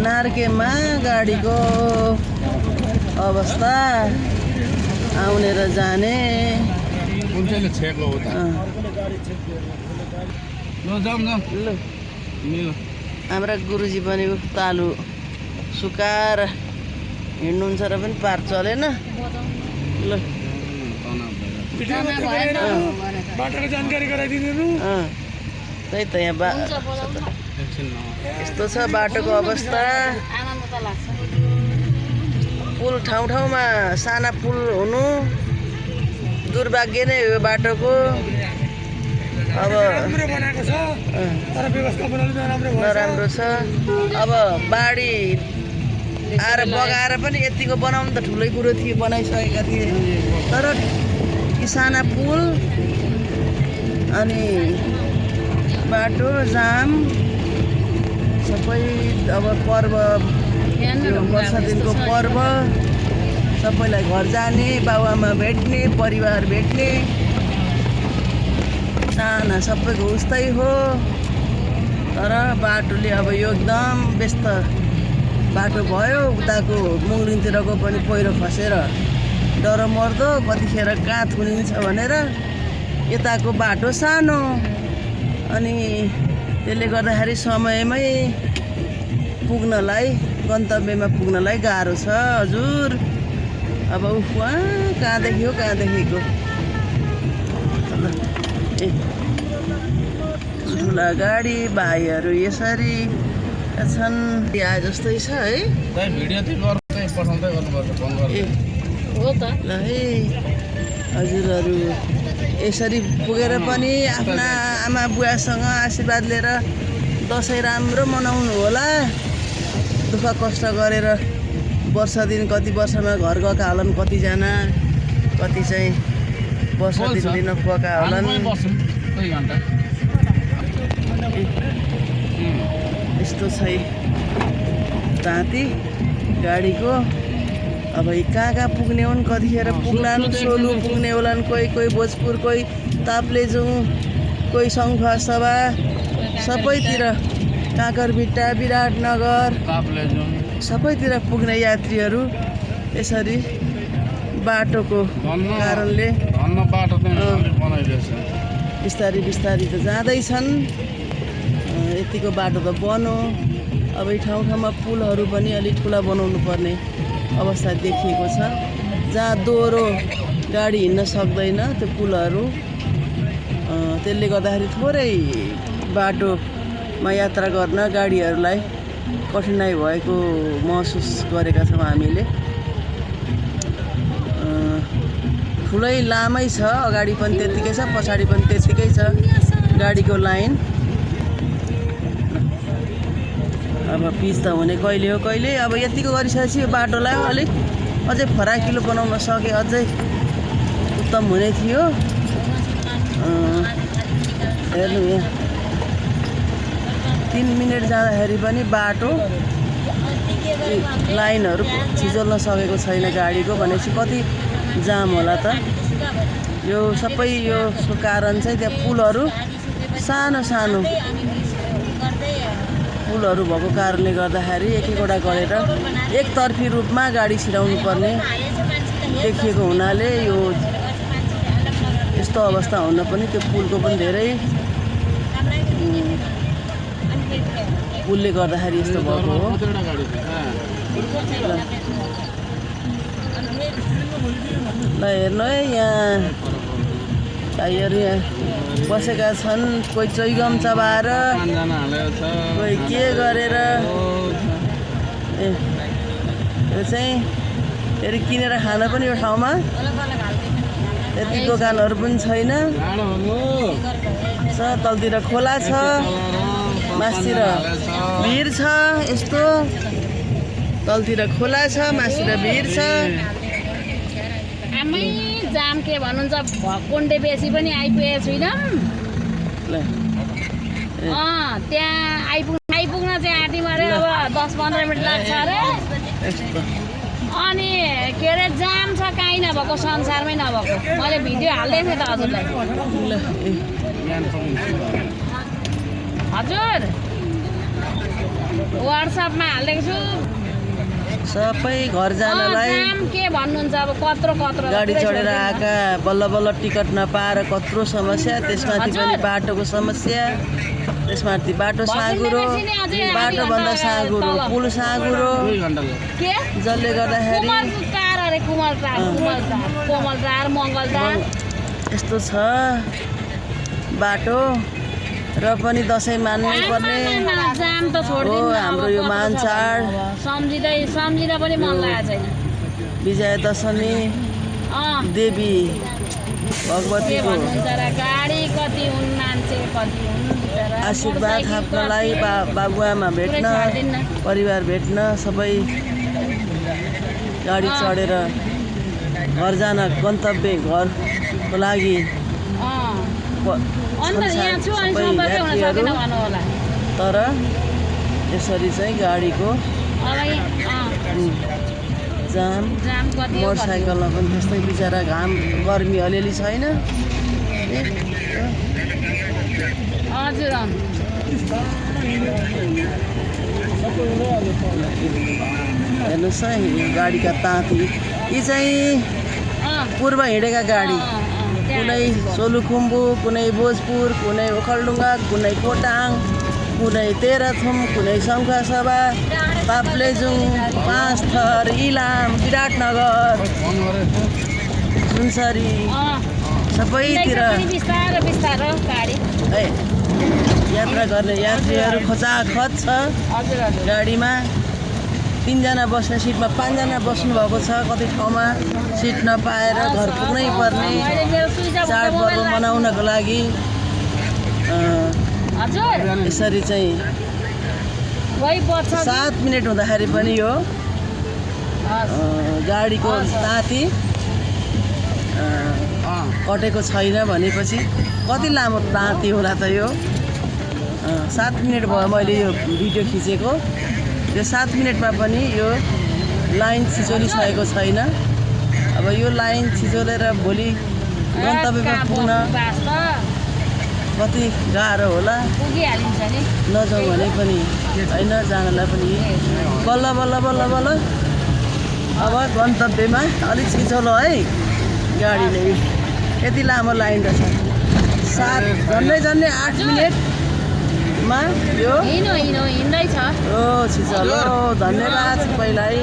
नार्केमा गाडीको अवस्था आउने र जाने हाम्रा गुरुजी पनि तालु सुकाएर हिँड्नुहुन्छ र पनि पार चलेन। ल बाटोको जानकारी गराइदिनु। त्यही त यहाँ यस्तो छ बाटोको अवस्था। पुल ठाउँ ठाउँमा साना पुल हुनु दुर्भाग्य नै हो बाटोको। अब नराम्रो छ। अब बाढी आएर बगाएर पनि यतिको बनाउनु त ठुलै कुरो थियो, बनाइसकेका थिए। तर यी साना पुल अनि बाटो जाम सबै अब पर्व वर्ष दिनको पर्व सबैलाई घर जाने, बाबुआमा भेट्ने, परिवार भेट्ने चाहना सबैको उस्तै हो। तर बाटोले अब यो एकदम व्यस्त बाटो भयो। उताको मुङरिङतिरको पनि पहिरो खसेर डर मर्दो कतिखेर कहाँ थुनिन्छ भनेर। यताको बाटो सानो अनि त्यसले गर्दाखेरि समयमै पुग्नलाई गन्तव्यमा पुग्नलाई गाह्रो छ हजुर। अब कहाँदेखि हो कहाँदेखिको ठुला गाडी भाइहरू यसरी छन्। यहाँ जस्तै छ है। ल है हजुरहरू यसरी पुगेर पनि आफ्ना आमा बुवासँग आशीर्वाद लिएर दसैँ राम्रो मनाउनु होला। दुःख कष्ट गरेर वर्ष दिन कति वर्षमा घर गएका होलान् कतिजना, कति चाहिँ वर्ष दिन गएका होलान्। यस्तो छ ताती गाडीको। अब कहाँ पुग्ने हुन्, कतिखेर पुग्लान्। सोलु पुग्ने होलान्, कोही भोजपुर, कोही ताप्लेजुङ, कोही सङ्खुवासभा, सबैतिर काँकरभिट्टा, विराटनगर सबैतिर पुग्ने यात्रीहरू यसरी बाटोको कारणले बिस्तारी बिस्तारी त जाँदैछन्। यतिको बाटो त बनो। अब यी ठाउँ ठाउँमा पुलहरू पनि अलिक ठुला बनाउनु पर्ने अवस्था देखिएको छ। जहाँ दोहोरो गाडी हिँड्न सक्दैन त्यो पुलहरू, त्यसले गर्दाखेरि थोरै बाटोमा यात्रा गर्न गाडीहरूलाई कठिनाइ भएको महसुस गरेका छौँ हामीले। ठुलै लामै छ, अगाडि पनि त्यत्तिकै छ, पछाडि पनि त्यत्तिकै छ गाडीको लाइन। अब पिच त हुने कहिले हो कहिले। अब यतिको गरिसकेपछि यो बाटोलाई अलिक अझै फराकिलो बनाउन सके अझै उत्तम हुने थियो। हेर्नु यहाँ 3 मिनट जाँदाखेरि पनि बाटो लाइनहरू छिचोल्न सकेको छैन गाडीको भनेपछि कति जाम होला त। यो सबै यो कारण चाहिँ त्यहाँ पुलहरू सानो सानो पुलहरू भएको कारणले गर्दाखेरि एक-एकवटा गरेर एकतर्फी रूपमा गाडी छिराउनु पर्ने देखिएको हुनाले यो यस्तो अवस्था हुन पनि त्यो पुलको पनि धेरै पुलले गर्दाखेरि यस्तो भएको हो। ल हेर्नु है यहाँ भाइहरू यहाँ बसेका छन्। कोही चैगम चबाएर, कोही के गरेर। यो चाहिँ फेरि किनेर खान पनि यो ठाउँमा यति दोकानहरू पनि छैन। तलतिर खोला छ, मासतिर भिर छ। यस्तो तलतिर खोला छ, मासतिर भिर छ। जाम के भन्नुहुन्छ भकुण्डे बेसी पनि आइपुगेको छुइनँ। त्यहाँ आइपुग्न चाहिँ आँटी मारे अब 10-15 मिनट लाग्छ अरे। अनि के अरे जाम छ काहीँ नभएको संसारमै नभएको मैले भिडियो हाल्दै थिएँ त हजुरलाई ल ए हजुर वाट्सएपमा हालेको छु सबै घर जानलाई जाम के भन्नुहुन्छ अब कत्रो गाडी चढेर आएका बल्ल बल्ल टिकट नपाएर कत्रो समस्या त्यसमाथि पनि बाटोको समस्या त्यसमाथि बाटो साँघुरो बाटोभन्दा साँघुरो पुल साँघुरो के जसले गर्दाखेरि कुमलटार अरे कोमलटार मङ्गलटार यस्तो छ बाटो र पनि दसैँ मान्नै पर्ने जाम त हो छोड्दिनु हाम्रो यो महान चाड सम्झिँदा पनि मन लागेको छैन विजया दशमी देवी के भगवतीको भन्नुहुन्छ र गाडी कति हुन् मान्छे कति हुन् बिचरा आशीर्वाद थाप्नलाई बाबुआमा भेट्न परिवार भेट्न सबै गाडी चढेर घर जान गन्तव्य घरको लागि अन्त यहाँ छु अनि सम्पर्कै हुन सकेन भन्नु होला तर यसरी चाहिँ गाडीको जाम कति हो मोटरसाइकलमा पनि त्यस्तै बिचरा घाम गर्मी अलिअलि छैन हजुर हेर्नुहोस् है गाडीका ताती यी चाहिँ पूर्व हिँडेका गाडी कुनै सोलुखुम्बु कुनै भोजपुर कुनै ओखलढुङ्गा कुनै खोटाङ कुनै तेह्रथुम कुनै शङ्खसभा पाप्लेजुङ पाँचथर इलाम विराटनगर सुनसरी सबैतिर बिस्तारो गाडी है यात्रा गर्ने यात्रीहरू खचाखच छ गाडीमा 3 जना बस्ने सिटमा 5 जना बस्नुभएको छ कति ठाउँमा सिट नपाएर घर पुग्नै पर्ने चाडपर्व मनाउनको लागि यसरी चाहिँ 7 मिनट हुँदाखेरि पनि यो गाडीको ताती कटेको छैन भनेपछि कति लामो ताती होला त यो 7 मिनट भयो मैले यो भिडियो खिचेको यो 7 मिनटमा पनि यो लाइन छिचोलिसकेको छैन अब यो लाइन छिचोलेर भोलि गन्तव्यमा पुग्न कति गाह्रो होला नजाउँ भने पनि होइन जानलाई पनि बल्ल बल्ल बल्ल बल्ल अब गन्तव्यमा अलिक छिचोलो है गाडीले यति लामो लाइन रहेछ 7 झन्डै 8 मिनटमा यो हिँड्दैछ ओ छिचोलो धन्यवाद सबैलाई।